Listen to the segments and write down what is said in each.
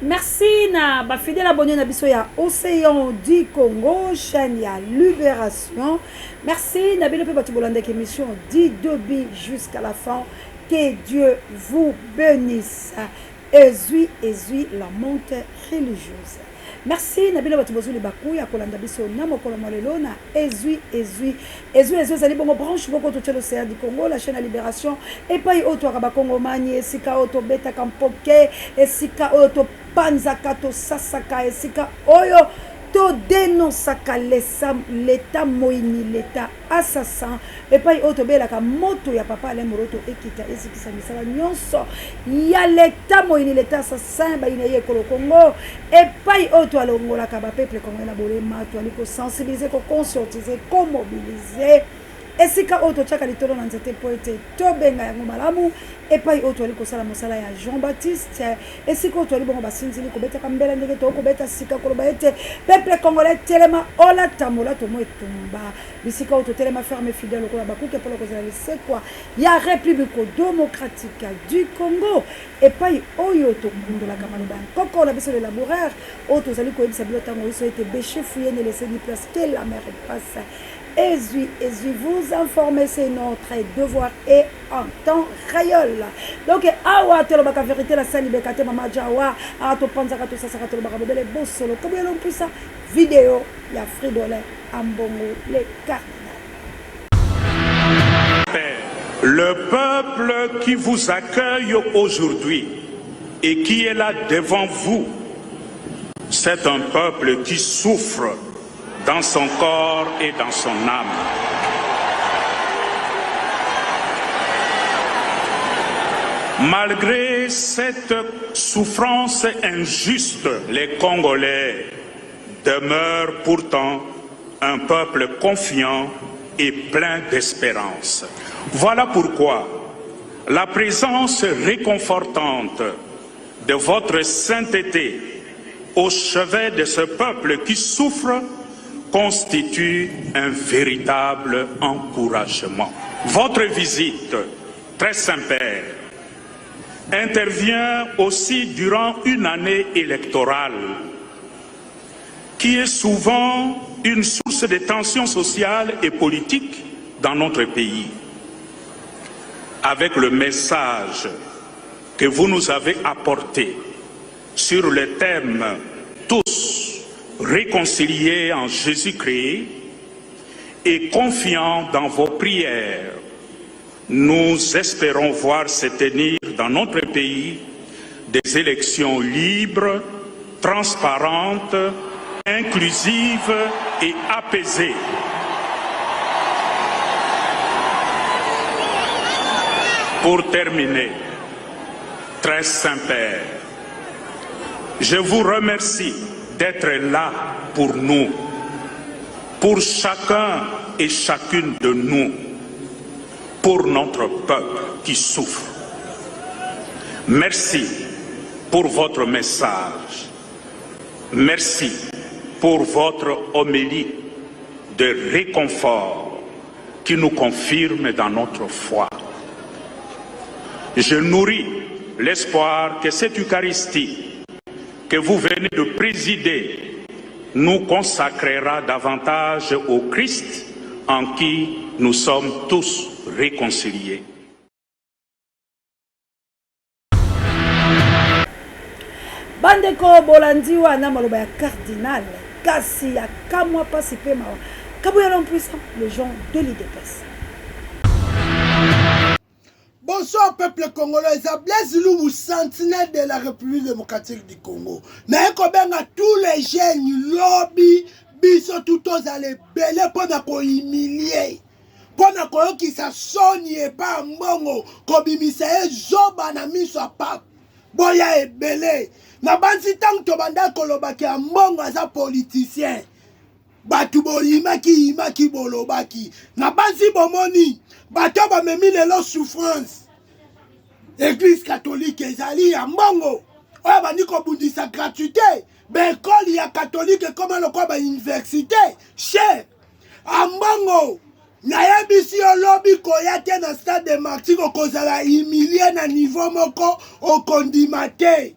Merci na ba fidèles abonnés na biso ya Océan du Congo, chaîne ya Libération. Merci na bino pe bato bolandaki émission du début jusqu'à la fin. Que Dieu vous bénisse. Ezui ezui la monte religieuse. Merci na bino bato bozwi libaku ya kolanda biso na mokolo mwa lelo na ezui ezui ezui ezui ezali bongo branche moko totia l'océan du Congo la chaîne ya libération epai oyo twaka bakongomani esika oyo tobetaka mpoke esika oyo topanzaka tosasaka esika oyo todenosaka leta moyini leta assassin epai oyo tobelaka moto ya papa Alain Moroto ekita ezikisa misala nyonso ya leta moyini leta assassin bayina ye ekolo Congo epai oyo toalongolaka ba peuple congolais na bolema toali kosensibiliser koconscientiser komobiliser esika oyo totyaka litolo na nzete mpo ete tobenga yango malamu epai oyo toali kosala mosala ya Jean Baptiste esika oyo toali bongo basinzili kobetaka mbela ndenge tokoki kobeta sika koloba ete peuple congolais telema olata molato mo etumba bisika oyo totelema ferme fidèle lokola bakuke mpona kozala lisekwa ya République démocratique du Congo epai oyo tokundolaka maloba ya nkoko na biso le laboureur oyo tozali koyebisa bino ntango nyonso ete bêche fouille ne laisse ni place que la mer passe. Ezui ezui vous informer c'est notre devoir et en temps réel. Donc awa tolobaka vérité la sali beka te mama jawa awa topanzaka tosasaka tolobaka bobele bosolo koboyelo mpusa video ya Fridolin Ambongo le cardinal. Le peuple qui vous accueille aujourd'hui et qui est là devant vous, c'est un peuple qui souffre dans son corps et dans son âme. Malgré cette souffrance injuste, les Congolais demeurent pourtant un peuple confiant et plein d'espérance. Voilà pourquoi la présence réconfortante de votre sainteté au chevet de ce peuple qui souffre constitue un véritable encouragement. Votre visite, très Saint-Père, intervient aussi durant une année électorale qui est souvent une source de tensions sociales et politiques dans notre pays. Avec le message que vous nous avez apporté sur le thème Tous réconciliés en Jésus-Christ et confiants dans vos prières, nous espérons voir se tenir dans notre pays des élections libres, transparentes, inclusives et apaisées. Pour terminer, très Saint-Père, je vous remercie d'être là pour nous, pour chacun et chacune de nous, pour notre peuple qui souffre. Merci pour votre message. Merci pour votre homélie de réconfort qui nous confirme dans notre foi. Je nourris l'espoir que cette Eucharistie que vous venez de présider nous consacrera davantage au Christ en qui nous sommes tous réconciliés. Bandeko bolandi wana maloba ya cardinal kasi ya kamwa pasi pe mawa Kabuya l'homme puissant le genre de l'UDPS. Bonsoir peuple congolais, eza Blaise Lubu, sentinelle de la République démocratique du Congo. Naye kobenga tous les jeunes lobi biso tout tozala ebele mpo na kohumilie mpo na koyokisa soni epa ya mbongo kobimisa ye zoba na miso ya pape boya ebele nabanzi ntango tobanda kolobaki ya mbongo aza politicien bato boyimaki yimaki bolobaki nabanzi bomoni bato bamemi lelo souffrance eglise katolike ezali ya mbongo oyo abandi kobundisa gratuité baekole ya katolike ekoma lokola bauniversité cher Ambongo nayebisi yo lobi koya te na stade de martyr okozala humilie na niveau moko okondima te.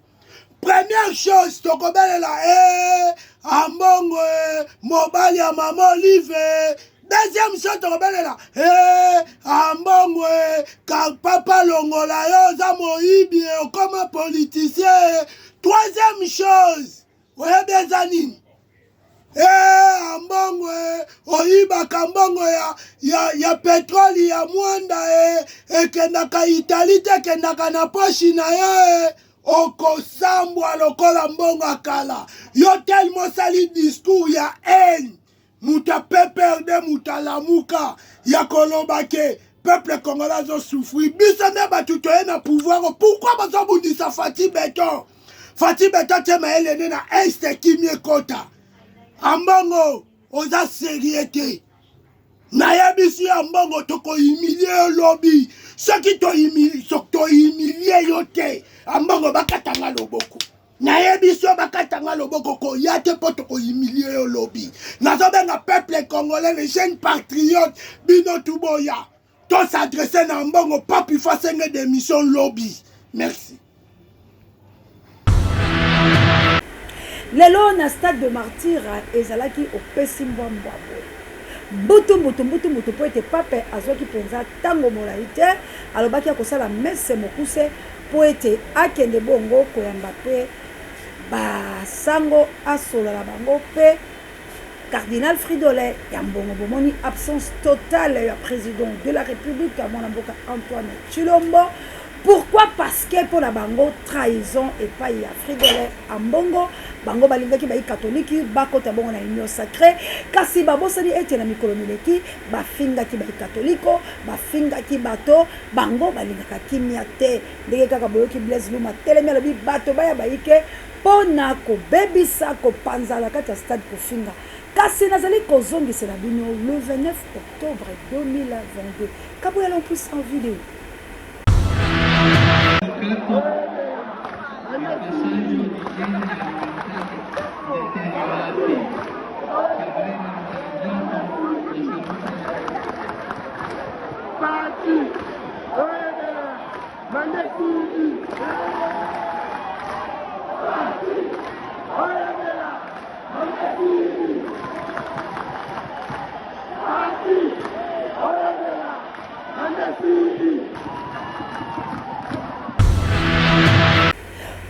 Première chose tokobelela ee eh, ambongo eh, mobali ya mama Olive. Eh. Deuxième chose tokobelela ee ambongo papa longola yo oza moyibi okoma politicien. Troisième chose oyebi eza nini? Ee ambongo e oyibaka mbongo ya, ya, ya petroli ya mwanda e ekendaka Itali te ekendaka na poshi na yo e okosambwa lokola mbongo ya kala yo telema osali discours ya haine moto ya PPRD moto alamuka ya koloba ke peuple congolais azosouffrir biso nde bato toye na pouvoir pourquoi bazobundisa Fatshi Beton Fatshi Beton tie mayele nde na est kimi ekota ambongo oza serie te nayebisi yo ambongo tokohumilie yo lobi soki tohumilie yo te ambongo bakatanga loboko nayebisi yo bakatanga loboko koya te mpo tokohumilie yo lobi nazobenga peuple congolais les jeunes patriotes bino tuboya tosadresse na mbongo papi fo asenge démission lobi merci. Lelo na stade de martyr ezalaki opesi mbwa mbwa boye mbutu mbutu mbutu mbutu mpo ete pape azwaki mpenza ntango molai te, alobaki akosala messe mokuse mpo ete akende bongo koyamba mpe basango asolola na bango mpe Cardinal Fridolin ya Mbongo. Bomoni absence totale ya président de la République ya mwana mboka Antoine Tshilombo. Pourquoi? Parce que mpo na bango trahison epai ya Fridolin Ambongo, bango balingaki bayi katoliki bakota bongo na union sacrée, kasi babosani ete na mikolo mileki bafingaki bayi katoliko, bafingaki bato, bango balingaka kimia te. Ndenge kaka boyoki Blaise Luma telemi alobi bato baya bayike mpo na kobebisa, kopanza na kati ya stade, kofinga. Kasi nazali kozongisela bino le 29 octobre 2022. Kabuya l'en plus en video.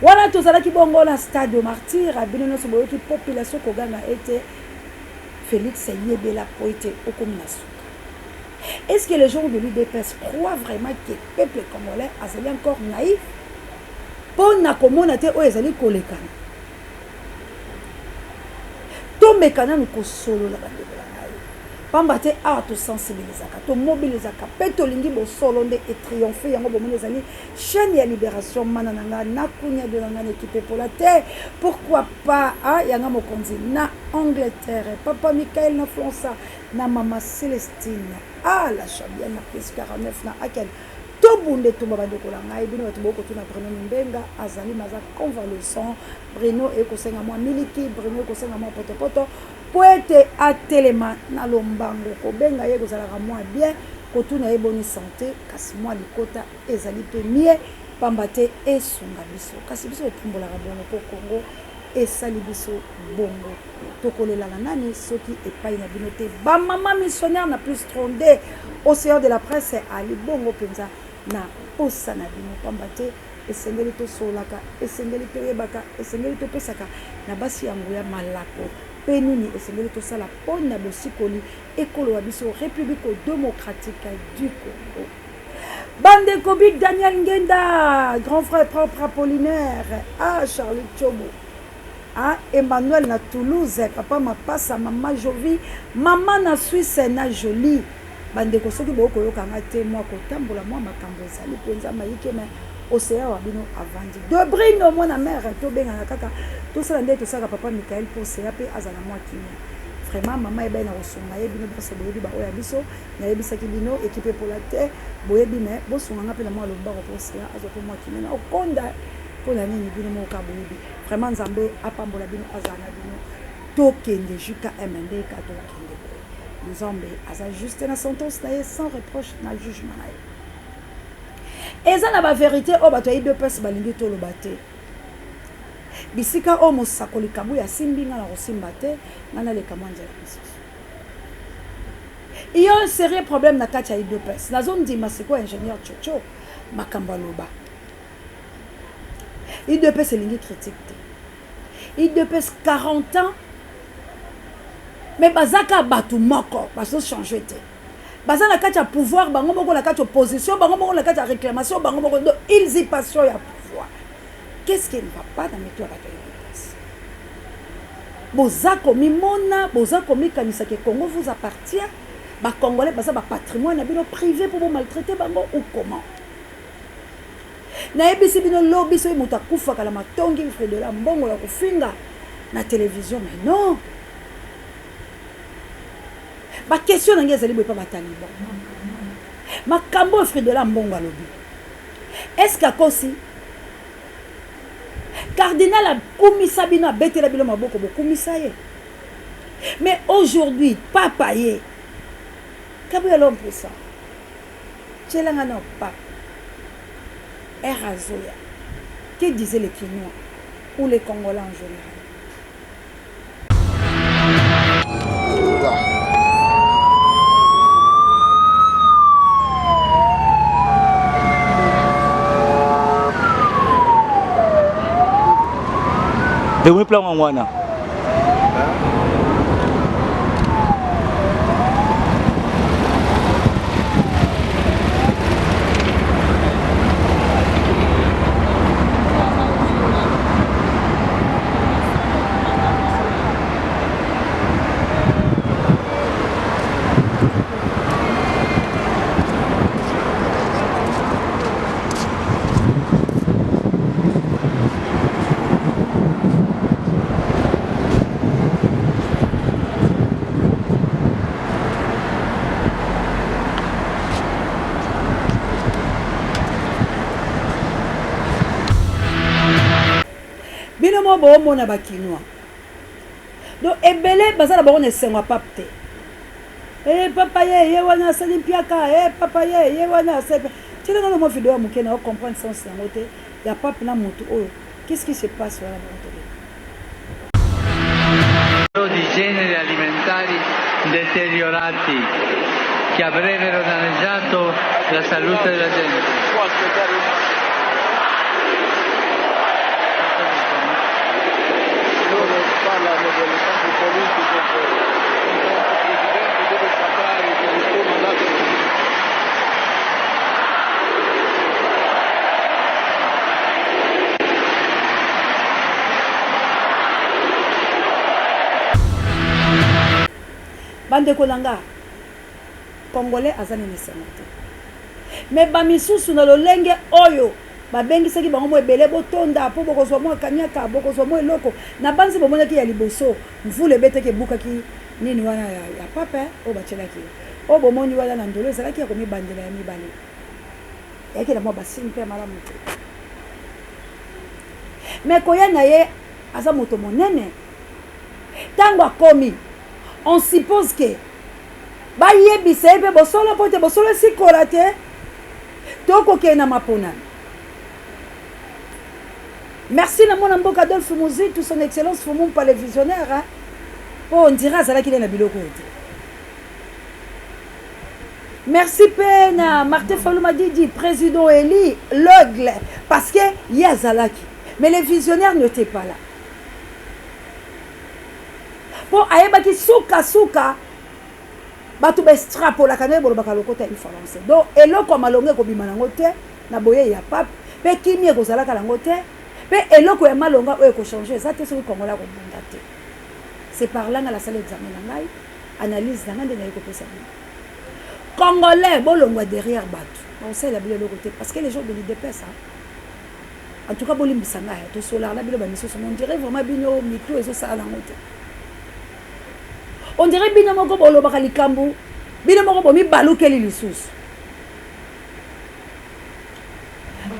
Wana tozalaki bongo na stade de martyr, bino nyonso boyoki population koganga ete Félix yebela po ete okomi na suka. Est-ce que les gens de l'UDPS croient vraiment que peuple congolais azali encore naïf mpo na komona te oyo ezali kolekana? Tomeka nanu kosolola bandeko na ngai, pamba te awa tosensibilizaka, tomobilizaka mpe tolingi bosolo nde etriomphe. Yango bomoni ezali chaîne ya libération mana na ngai na kunya de na ngai na ekipe epola te. Pourquoi pas ah, yanga mokonzi na Angleterre, papa Michael na Fronsa na mama Celestine ah la Chabienne na plus 49 na Aken. Tobunda etumba bandeko na ngai, bino bato bokotuna Bruno Mimbenga azali maza convalescent. Bruno ekosenga mwa miliki, Bruno ekosenga mwa potopoto po ete atelema na lombango. Kobenga ye kozalaka mwa bien, kotuna ye boni sante, kasi mwa likota ezali mpe mie, pamba te esunga biso. Kasi biso totambolaka bongo po Congo esali biso bongo. Tokolela na nani soki epai na bino te? Ba mama missionnaire na plus 32 océan de la presse ali bongo mpenza na posa na bino, pamba te esengeli tosololaka, esengeli toyebaka, esengeli topesaka na basi ya nguya malako mpe nini esengeli tosala mpo na bosikoli ekolo wa biso République démocratique du Congo. Bandeko Big Daniel Ngenda, grand frère propre Apollinaire, ah Charlie Chobo, ah Emmanuel na Toulouse, papa Mapasa, mama Jovi, mama na Suisse na Jolie. Bandeko soki bokoyoka nga te mwa kotambola mwa makambo ezali mpenza mayike me océan wa bino avandi de Brino mwana mère tobengana kaka tosala nde tosalaka papa Michael mpo océan mpe azala mwa kimia. Vraiment mama ebai na kosunga ye, bino banso boyebi baoyo ya biso nayebisaki bino ekipe epola te boyebi me bosunga nga mpe na mwa lombango mpo océan azwa mpe mwa kimia na okonda mpo na nini bino moko kaka boyebi. Vraiment Nzambe apambola bino azala na bino tokende JKM nde ka tokende boye. Nzambe aza juste na sentence na ye sans reproche na jugement na ye. Eza na ba vérité oyo bato ya UDPS balingi toloba te. Bisika oyo mosakoli Kabuya asimbi, ngai nakosimba te, ngai naleka mwa nzela mosusu. Il y a un sérieux problème na kati ya UDPS. Nazondima sikoyo ingénieur Chocho makambo aloba. UDPS elingi critique te. UDPS 40 ans mais bazaka bato moko bazo changer te. Baza na kati ya pouvoir bango moko na kati opposition bango moko na kati ya réclamation bango moko donc ils y passion ya pouvoir. Qu'est-ce qui ne va pas na mitu ya bato ya UDPS? Boza komimona, boza komikanisa que Congo vous appartient, ba Congolais baza ba patrimoine na bino privé po bo maltraiter bango ou comment? Nayebisi bino lobi soki moto akufaka na matongi Fredola mbongo ya kofinga na télévision mais non. Ba question na ngai ezali boye pa ba taliban. Makambo oyo Fredola mbongo alobi. Est-ce qu'akosi? Cardinal akumisa bino, abetela bino maboko, bokumisa ye. Mais aujourd'hui, papa ye, Kabuya l'homme puissant, tielanga na pape, Erazoya, que disaient les Kinois ou les Congolais en général? Ndeko plan wango wana. Bino mo boomona ba kinois donc ebele baza na bango na esengo ya pape te. Eh papa ye ye wana asali mpiaka, eh papa ye ye wana asali tina nano mwa video ya moke na comprendre sens yango te ya pape na motu oyo. Qu'est-ce qui se passe wana bango toleka. Di generi alimentari deteriorati che avrebbero danneggiato la salute della gente. Loro parlano del campo politico che il presidente deve sapere che il suo mandato è finito. Bandeko na nga, Congolais aza nini esengo te. Mais ba misusu na lolenge oyo babengisaki bango mwa ebele botonda mpo bokozwa mwa kaniaka, bokozwa mwa eloko. Na banzi bomonaki ya liboso mvula ebetaki ebukaki nini wana ya, ya pape oyo batielaki ye. Oyo bomoni wana na ndolo ezalaki ya komibandela ya mibale. Eyaki na mwa basini mpe ya malamu te. Mais koya na ye aza moto monene. Tango akomi, on suppose que bayebisa ye mpe bosolo mpo te bosolo esikola te tokokende na maponami. Merci na mwana mboka Adolphe Muzitu, son excellence Fumumpa le visionnaire, hein? Po on dirait azalaki nde na biloko oyo te. Merci pe na Martin Fayulu Madidi, président élu, l'aigle, parce que ye azalaki. Mais le visionnaire n'était pas là. Po ayebaki suka suka bato ba extrapolaka ndenge bolobaka lokota ya français. Donc eloko ya malonga ekobima nango te na boyei ya pape, pe kimia ekozalaka nango te, pe eloko ya malonga oyo ekochange eza te soki Congolais akobunda te. C'est par là nga nasali examen na ngai, analyse na ngai nde naye kopesa bino. Congolais bolongwa derrière bato bakosalela bino eloko te parce que les gens de l'UDPS hein, en tout cas bolimbisa ngai tosolaka na bino ba misusu mais on dirait vraiment bino mitu ezosala nango te. On dirait bino moko bolobaka likambo bino moko bomibalukeli lisusu.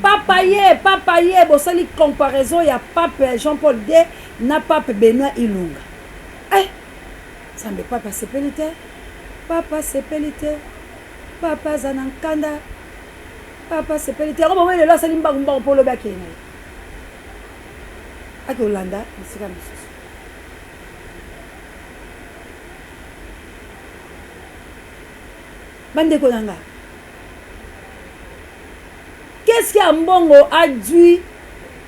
Papa ye, papa ye, bosali comparaison ya pape Jean-Paul II na pape Benoît Ilunga. Eh, Nzambe pape asepeli te, pape asepeli te, pape aza na nkanda, pape asepeli te. Yango bomoni lelo asali mbangu mbangu mpo lobi akende na ye. Ake olanda bisika mosusu. Bandeko na nga, qu'est-ce que Ambongo a dit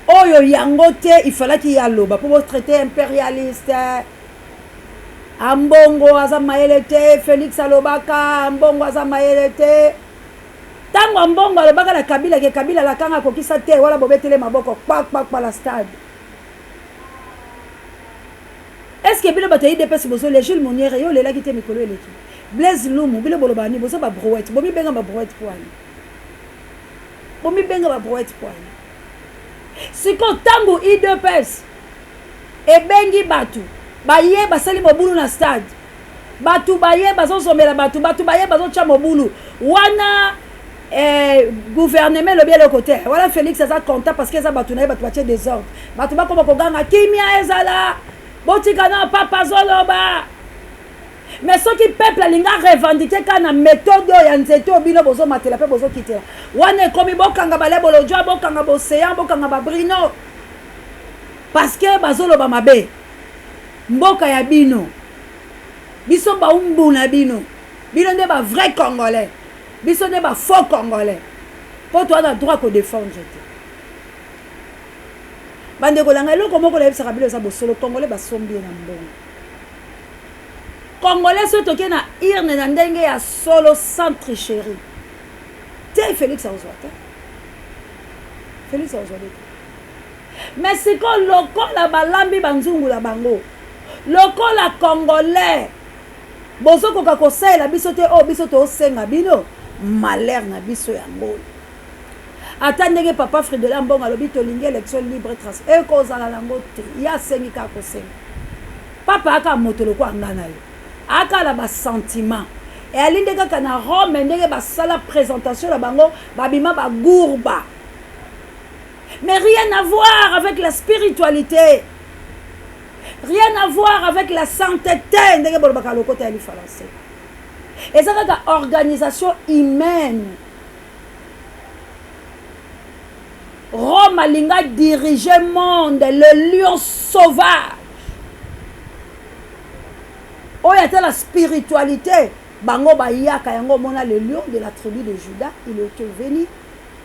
oyo yango te il fallaki ye aloba mpo botraite impérialiste? Ambongo aza mayele te. Félix alobaka Ambongo aza mayele te. Ntango Ambongo alobaka na Kabila ke Kabila alakanga akokisa te, wana bobetele maboko kpakpakpa na stade. Est ce que bino bato ya UDPS bozolia? Jules Moniere, yo olelaki te mikolo eleki? Blaise Lumu, bino bolobaka nini? Boza babrouette, bomibenga babrouette po ani? Bomibenga babrouette po ani? Sikoyo ntango UDPS ebengi bato baye basali mobulu na stade, bato baye bazozomela bato, bato baye bazotya mobulu wana, gouvernement elobi eloko te. Wana Félix aza content parce que eza bato na ye, bato batie désordre, bato bakoma koganga kimia ezala, botika na papa azoloba. Mais soki peuple alingi arevendiquer kaka na méthode oyo ya nzete oyo bino bozomatela mpe bozokitela wana, ekomi bokanga balebolojwa, bokanga boseyan, bokanga babrino parce que bazoloba mabe. Mboka ya bino, biso baumbu na bino. Bino nde bavrai Congolais, biso nde bafaux Congolais, mpo toza na droit kodéfendre te. Bandeko na ngai, eloko moko nayebisaka bino eza bosolo: Congolais basombi ye na mbongo. Congolais, soki tokei na urne na ndenge ya solo, sans tricherie te, Félix akozwa te, Félix akozwa te. Mais sikoyo lokola balambi banzungu na bango, lokola Congolais bozokoka kosalela biso te oyo biso tosenga bino, malheur na biso yango. Ata ndenge papa Fridolin Ambongo alobi tolingi élection libre, trans ekozala nango te. Ye asengi kaka kosenga. Papa aka moto lokola nga na yo, akala basentiment eyali nde kaka na Rome ndenge basala présentation na bango, babima bagourba, mais rien à voir avec la spiritualité, rien à voir avec la sainteté. Ndenge bolobaka lokota ya lifalanse, eza kaka organisation humaine. Rome alinga diriger monde, le lion sauvage oyo ata la spiritualité bango bayaka yango. Omona, le lion de la tribu de Judas, il est venu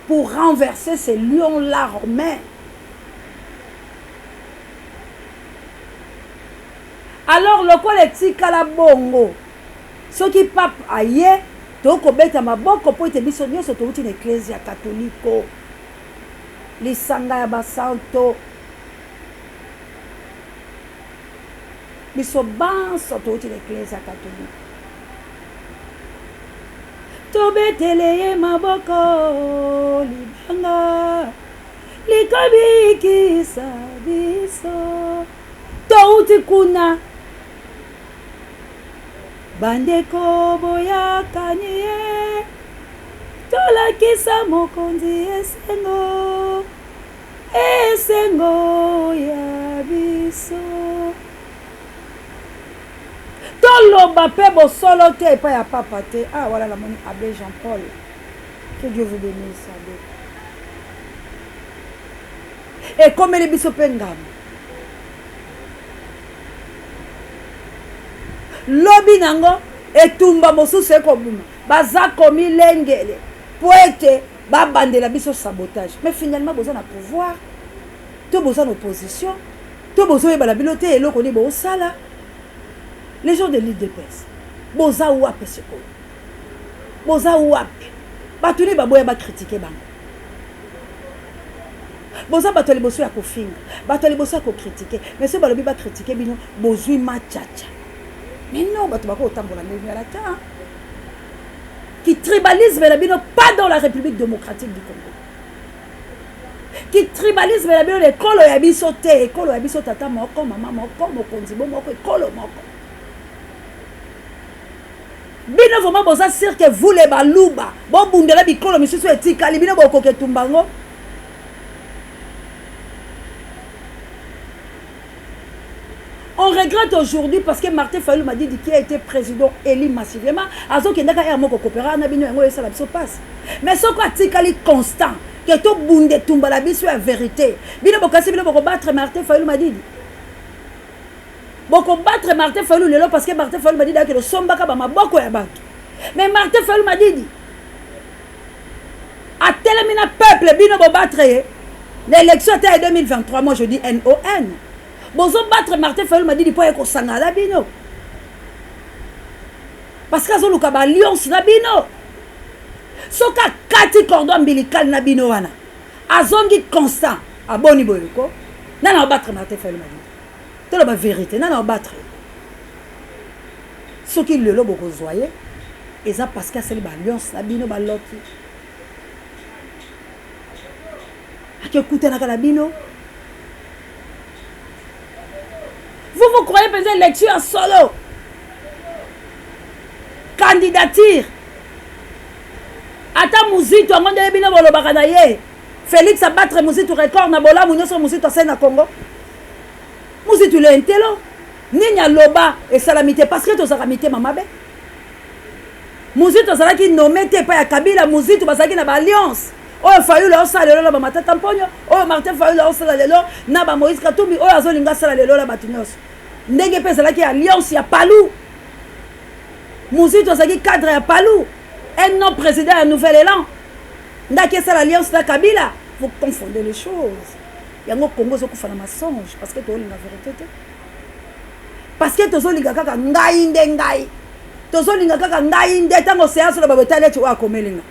pour renverser ces lions là romains. Alors lokola etikala bongo, soki pape aye, tokobeta maboko mpo ete biso nyonso touti na Eklezia Katoliko, lisanga ya basanto. Biso banso touti na Eklezia Katoliko, tobetele ye maboko, libanga likobikisa biso. Touti kuna. Bandeko, boyakani ye, tolakisa mokonzi esengo, esengo ya biso. Toloba mpe bosolo te epai ya papa te. Ah, wana namoni abbé Jean Paul, que Dieu vous bénisse, abbé. Ekomeli biso mpe ngambo lobi nango, etumba mosusu ekobima, baza komilengele po ete babandela biso sabotage. Mais finalement boza na pouvoir to boza na opposition to bozoyebana bino te eloko nini bosala. Les gens de l'UDPS, boza wapi sikoyo? Boza wapi? Bato nini baboya bacritiquer bango? Boza bato ya liboso ya kofinga, bato ya liboso ya kocritiquer, mais soki balobi bacritiquer bino, bozwi machacha. Mais non, bato bakotambola ndenge ala te. Ki tribalisme na bino, pas dans la République démocratique du Congo. Ki tribalisme na bino na ekolo ya biso te. Ekolo ya biso, tata moko, mama moko, mokonzi bo moko, ekolo moko. Bino vraiment boza sûr que vous les Baluba bobundela bikolo misusu etikali? Bino bokoka etumba yango? On regrette aujourd'hui parce que Martin Fayulu Madidi, qui a été président élu massivement, azokendaka air moko coopéra na bino, yango esala biso passe. Mais soko atikali constant. Ke tobunda etumba na biso ya verite. Bino bokanisi bino boko battre Martin Fayulu Madidi? Boko battre Martin Fayulu lelo parce que Martin Fayulu Madidi akende osombaka ba maboko ya bato. Mais Martin Fayulu Madidi atelemi na peuple, bino bo battre ye na élection ata ya 2023. Moi je dis non. Bozo battre Martin Fayulu Madidi mpo aye kosangana na bino parce que azoluka ba alliance na bino. Soki akati cordon ombilical na bino wana, azongi constant, aboni boye ko nana obattre Martin Fayulu Madidi? Toloba vérité, nana obattre? Soki lelo bokozwa ye, eza parce que asali ba alliance na bino, baloki akekutanaka na bino. Vous vous croyez mpenza élection ya solo, candidature ata Muzitu yango ndenge bino bolobaka na ye, Félix abattre Muzitu record na bolamu nyonso Muzitu asali na Congo. Muzitu le intelo nini aloba esalami te parce que tozalaka mitema mabe. Muzitu azalaki nommé te epai ya Kabila. Muzitu bazalaki na baalliance oyo Fayulu aosala lelo na bamatata Mponyo, oyo Martin Fayulu aosala lelo na bamoïse Katumbi, oyo azolinga asala lelo na bato nyonso. Ndenge mpe ezalaki alliance ya Palu, Muzitu azalaki cadre ya Palu, un non président ya Nouvel Élan ndaki esala alliance na Kabila. Vous confondez les choses. Yango Congo ezokufa na mensonge parce que tozolinga vérité te, parce que tozolinga kaka ngai nde ngai, tozolinga kaka ngai nde. Ntango séance oloba botali eti oyo akomelinga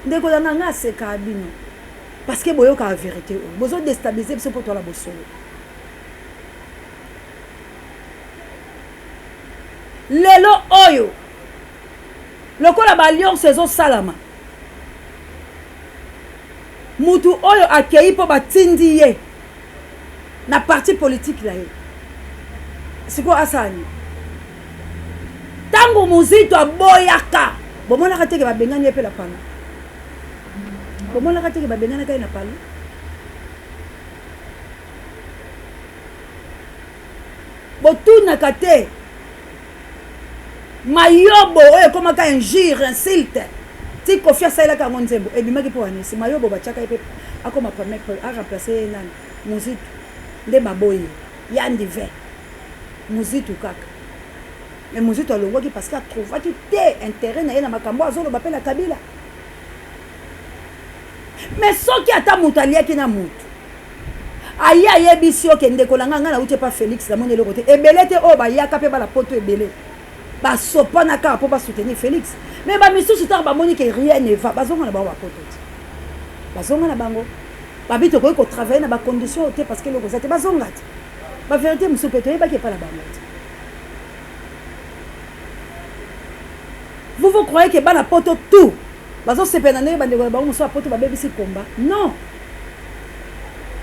ndeko na nga, nga asekaka bino parce que boyokaka vérité oyo bozodéstabiliser biso mpo toala bosolo. Lelo oyo lokola baalliance ezosalama, mutu oyo akei mpo batindi ye na parti politique na ye, sikoyo asala nini? Ntango Muzito aboyaka, bomonaka teke babengani ye mpe na Palu? Bomonaka teke babenganaka ye na Palu? Botunaka te mayobo oyo ekomaka injure, insulte, ti Kofi asalelaka yango nzembo ebimaki mpo anisi mayobo batiaka ye mpe akoma premier, aremplace ye nani? Muzitu nde baboyi ye, yandi ve Muzitu kaka. Mais Muzitu alongwaki parce que atrouvaki te intérêt na ye na makambo azoloba mpe na Kabila. Mais soki ata moto aliaki na motu aye ayebisi yo ke ndeko na ngai, ngai nauti epa Félix, namoni eloko te. Ebele te oyo bayaka mpe bana Poto ebele basopana kaka mpo basoutenir Félix. Mais bamisusu ntango bamoni ke rien ne va, bazonga na bango bapoto te, bazonga na bango babi tokoki kotravailler na bacondition oyo te parce que eloko eza te, bazonga te. Bavérité mosusu mpe toyebaki epa na bango te. Vous vous croyez ke bana Poto tout bazosepela na ndenge bandeko na bango mosusu ya Poto babebisi komba? Non,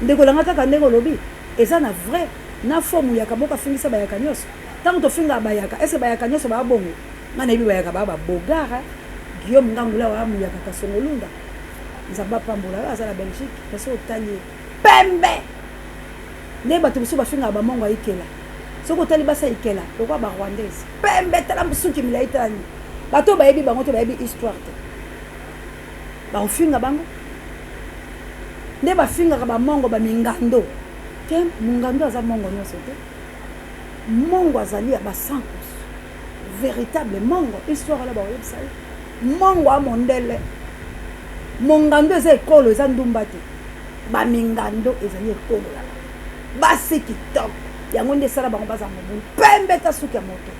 ndeko nanga, kaka ndenge olobi eza na vrai na faux. Muyaka moko afingisa bayaka nyonso. Ntango tofingaka bayaka, ese bayaka nyonso baa bongo? Nga nayebi bayaka baa babogara. Guillaume Ngangula waa muyaka Kasongolunda, Nzambe apambola oyo aza na Belgique. Mais soki otali ye pembe nde bato mosusu bafingaka bamongo ya Ikela. Soki otali basi ya Ikela lokola barwandaise, pembe, tala suki milai, tala nini. Bato oyo bayebi bango te, bayebi histoire te, bakofinga bango nde bafingaka bamongo bamingando te. Mongando aza mongo nyonso te. Mongo azali ya basankus, véritable mongo, histoire wana bakoyebisa ye. Mongo a mondele, mongando eza ekolo, eza ndumba te. Bamingando ezali ekolo ya bango, basi kitoko. Yango nde esala bango baza mobulu, pembe ta suki ya moto,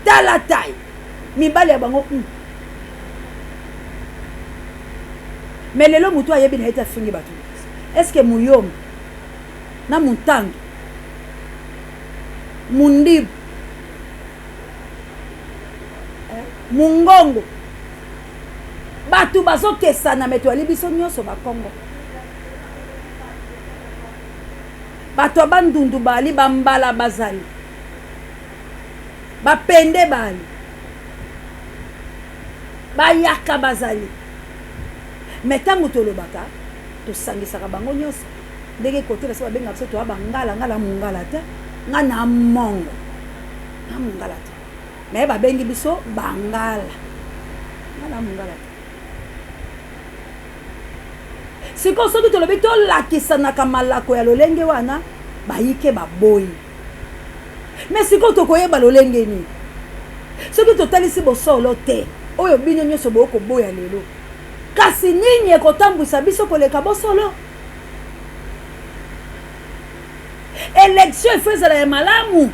tala tai mibali ya bango. Mais lelo motu ayebi na ye te, afingi bato. Est ce que muyombe na muntandu, mundibu, mungongo, bato bazokesana? Me toyali biso nyonso Bakongo. Bato ya Bandundu bali, bambala bazali, bapende bali, bayaka bazali. Me ntango tolobaka, tosangisaka bango nyonso. Ndenge kote na so babengaka biso toya bangala, nga na mongala te, nga na mongo, na mongala te. Me babengi biso bangala, nga na mongala te. Sikoyo soki tolobi tolakisanaka malako ya lolenge wana, bayike baboyi. Mais sikoyo tokoyeba lolenge nini? Soki totalisi bosolo te, oyo bino nyonso bokoboya lelo, kasi nini ekotambwisa biso koleka bosolo? Election il faut ezala ya malamu.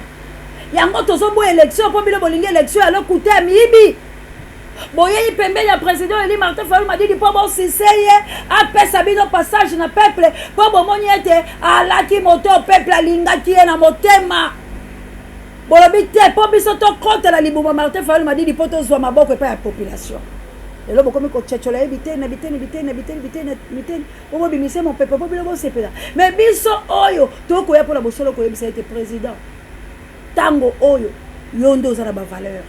Yango tozoboya election mpo bino bolingi election ya lokuta ya miyibi. Boyei pembeni ya president Eli Martin Fayulu Madidi mpo bosise ye apesa bino passage na peuple mpo bomoni ete alaki moto peuple alingaki ye na motema. Bolobi te mpo biso tokotela libuma Martin Fayulu Madidi mpo tozwa maboko epai ya population. Lelo bokomi kochechola ye biteni na biteni biteni na biteni biteni biteni mpo bobimise mopepe mpo bino bosepela. Mais biso oyo tokoya mpo na bosolo koyebisa ete president tango oyo yo nde oza na ba valeur.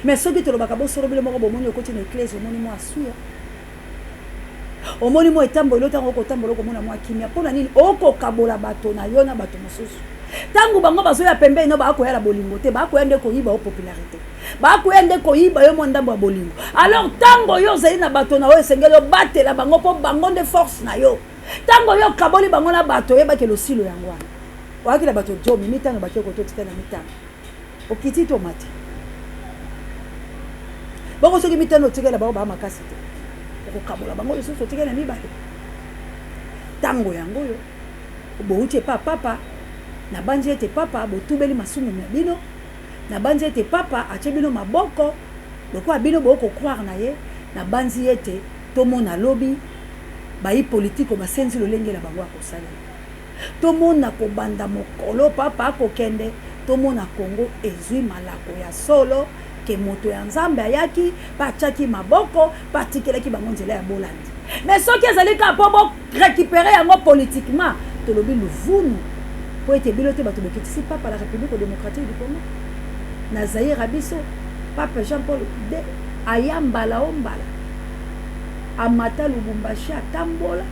Mais soki tolobaka bosolo bino moko bomoni okoti na eklese omoni mwa asuya omoni mwa etamboli ntango okotambola okomona mwa kimia mpo na nini okokabola bato na yo na bato mosusu ntango bango bazoya pembeni no bakoya na bolingo te bakoya nde koyiba yo popularité bakoya nde koyiba yo mwa ndambo ya bolingo alors ntango yo ozali na bato na yo esengeli obatela bango mpo bango nde force na yo ntango yo okaboli bango na bato oyebaki losilo yango wana oyaki na bato jomi mitano bake koto otika na mitano Okiti to omati? Bongo soki mitano otikali na bango baa makasi te, okokabola bango lisusu otikali na mibale. Ntango yango oyo bowuti epa papa, nabanzi ete papa botubeli masumu mya bino, nabanzi ete papa atie bino maboko lokola bino boko croire na ye, nabanzi ete tomona lobi bayi politiko basenzi lolenge la bango ya kosalela. Tomona kobanda mokolo papa akokende, tomona Congo ezui malako ya solo ke moto ya Nzambe ayaki pe atiaki maboko pe atikelaki bango nzela ya bolandi. Mais soki ezali kaka po bo recuperer yango politiquement, tolobi luvunu po ete bino te bato bokitisi papa la Republique democratique du Congo. Na Zaïre ya biso, pape Jean Paul ii aya mbala o mbala, amata Lubumbashi, atambola.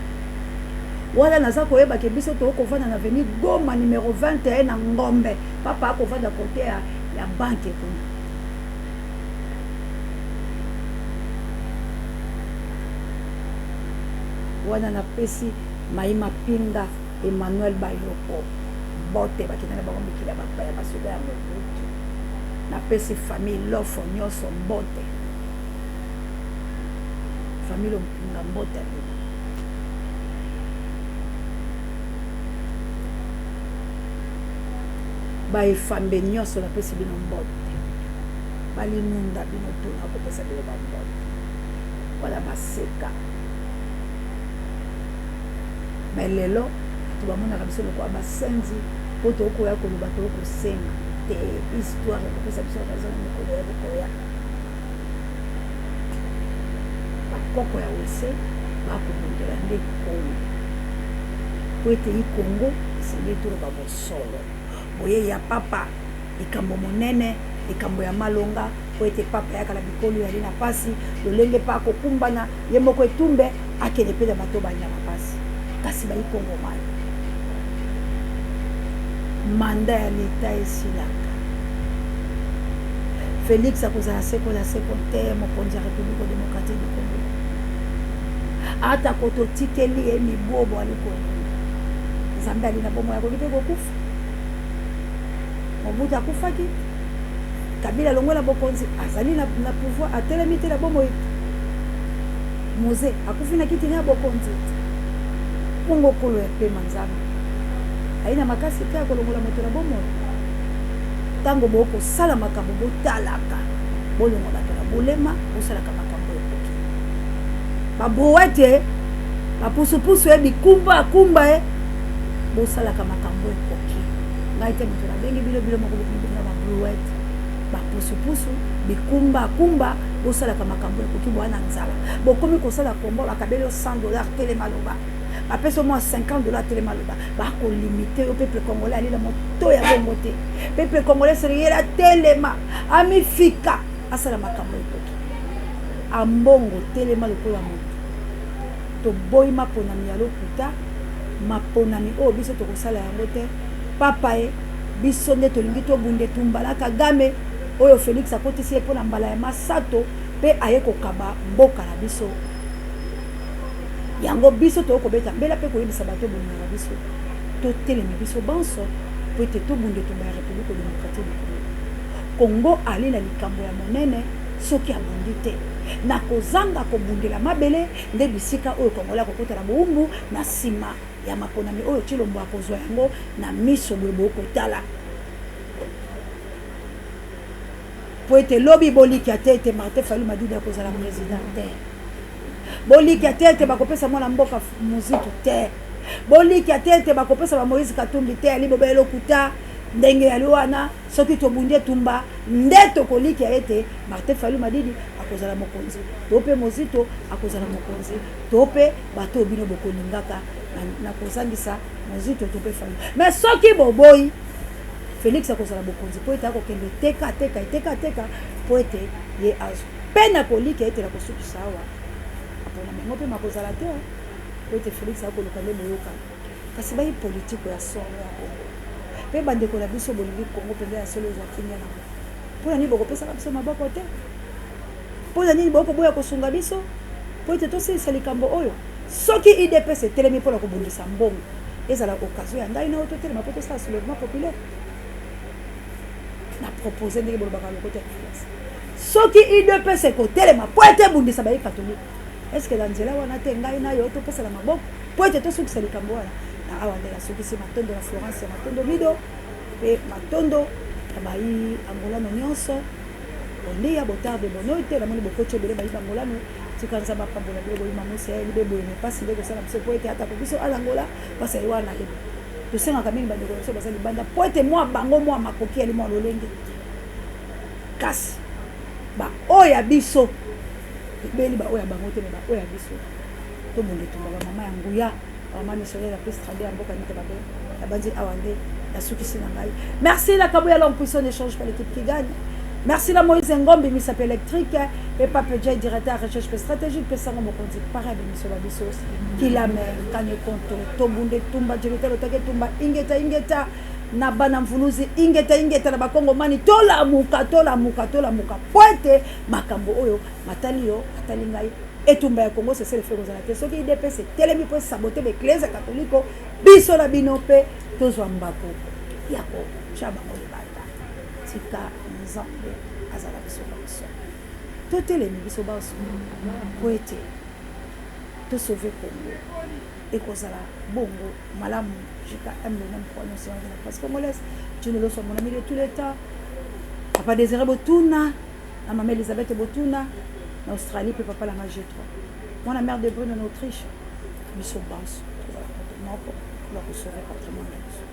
Wana naza koyeba ke biso toko kovanda na avenue Goma numero 21 na Ngombe, papa akovanda cote ya, ya banque kuna. Wana napesi Mayi Mapinga Emmanuel Bayoko mbote, bakenda na bango mikili ya bapaya, basoda ya Mobutu. Napesi famille Lofo nyonso mbote, famille Lompinga mbote ya bino. Ba efambe nionso napesi bino mbote, ba linunda bino tout nakopesa bino ba mbote wana baseka mais lelo bato bamonaka biso lokola basenzi mpo tokoya koloba tokosenga te histoire ekopesa biso raison na mikolo ya kokoya. Ba koko ya wese bakobundela nde Congo po ete i Congo esengeli toloba bosolo. Boyeyi ya Papa likambo monene, likambo ya malonga po ete Papa ayaka na bikolo yali na pasi, lolenge pe akokumbana ye moko etumbe akende pe na bato bali na bapasi. Kasi bayi Kongomani mandat ya l'etat esilaka. Felix akozala seko na seko te mokonzi ya Republique democratique du Congo. Ata ko totikeli ye mibu oyo boali kolinga. Nzambe ali na bomoi akoki mpe kokufa. Mobutu akufaki, Kabila alongwe na bokonzi, azali na, na pouvoir, atelemi te na bomoi. Moze akufi na kiti na ya bokonzi. Bongo kolo ya pema Nzambe ayi na makasi te ya kolongola moto na bomoi. Ntango bokosala makambo botalaka, bolongwa bato na bolema, bosalaka makambo ekoki. Ba brouette, ba pusupusu e bikumba kumba e bosalaka makambo ekoki. Ngai te moto nabengi bino, bino moko bokomi ba brouette, ba pusupusu, bikumba kumba, bosalaka makambo ekoki. Boa na nzala, bokomi kosala kombo, bakabeli yo 100 dollars, telema loba. Bapesi yo mwa 50 dollars, telema loba. Bakolimite yo. Peuple congolais alila moto ya bongo te. Peuple congolais esengeli atelema, amifika, asala makambo ekoki. Ambongo telema lokola moto. Toboyi maponami ya lokuta, maponami oyo biso tokosala yango te. Papa ye biso nde tolingi tobunda etumba na Kagame oyo Felix akotisi ye mpo na mbala ya masato mpe aye kokaba mboka na biso. Yango biso tokoki kobeta mbela mpe koyebisa bato oyo bolingaka biso, totelema biso banso mpo ete tobunda etumba ya Republique democratique du Congo. Congo ali na likambo ya monene soki abundi te. Na kozanga kobundela mabele nde bisika oyo Congolais akokota na bowumbu na sima ya maponami oyo Tshilombo akozwa yango na miso boye bokotala. Mpo ete lobi bolikia te ete Martin Fayulu Madidi akozala president te. Bolikia te ete bakopesa mwana mboka Muzitu te. Bolikia te ete bakopesa ba Moïse Katumbi te. Ali bobele lokuta ndenge yali wana. Soki tobundi etumba nde tokolikia ete Martin Fayulu Madidi akozala mokonzi to mpe Mozito akozala mokonzi to mpe bato oyo bino bokolingaka na kozangisa Mozito to mpe Fayulu. Mais soki boboyi Felix akozala bokonzi mpo ete akokende teka ateka eteka ateka mpo ete ye azwa. Mpe nakolika ete nakosukisa awa maponami yango mpe makozala te mpo ete Felix akoluka nde boyokani. Kasi bayi politiko ya solo ya Congo mpe bandeko na biso bolingi Congo mpenza ya solo ezwa kimia na yango, mpo na nini bokopesaka biso maboko te? Mpo na nini bokoboya kosunga biso mpo ete tosilisa likambo oyo? Soki udps etelemi mpo na kobundisa mbongo, ezala occasion ya ngai na yo totelema mpo tosala soulèvement populaire. Na proposer ndenge bolobaka lokota ya kifalanse. Soki udps ekotelema mpo ete ebundisa bayi katolike, est-ce que na nzela wana te ngai na yo topesana maboko mpo ete tosukisa likambo wana? Na awa nde nasukisi. Matondo na Florence ya Matondo Mido mpe matondo na bayi Angolano nyonso. Bondia, botarde, bonoite, namoni bokoti ebele bayi Angolano. Tika Nzambe apambola bino boyima Musa ya libe boye me pasi nde kosala biso po ete atako biso ala Angola pasi aye wana yebi. Tosengaka mingi bandeko na biso baza libanda po ete mwa bango mwa makoki yali mwa lolenge, kasi ba oyo ya biso ebeli ba oyo ya bango te, me ba oyo ya biso tobunda etumba ba mama ya nguya, ba mama missionnaire ya plus trade ya mboka nita babe nabanzi awa nde nasukisi na ngai. Merci la Kabuya, l'homme puissant n'échange pas l'équipe qui gagne. Merci la Moïse Ngombi misapi électrique et Pape J directeur recherche stratégique pe sango mokonzi para émission ba biso kilame kane konto tobunde tumba jelita lotake tumba ingeta ingeta na bana mvuluzi ingeta ingeta na bakongomani tolamuka tolamuka tolamuka po ete makambo oyo matali yo matali ngai. Etumba ya Congo cessez le feu ekozala te soki udps etelemi po esabote ba eklezia katoliko. Biso na bino pe tozwa mbako ya kotya bango libanda. Tika Nzambe azala biso banso. Totelemi biso banso po ete to sauver Congo. Ekozala bongo malamu. JKM, le nom prononcé de la presse congolaise. Djino Loso, mon ami de tous les temps. Papa Désiré Botuna, na mama Elisabeth Botuna, na Australie, pe papa Langa G3. Mwana mère de Brune en Autriche. Biso banso, tozala moto moko, mpona kosauver patrimoine na biso.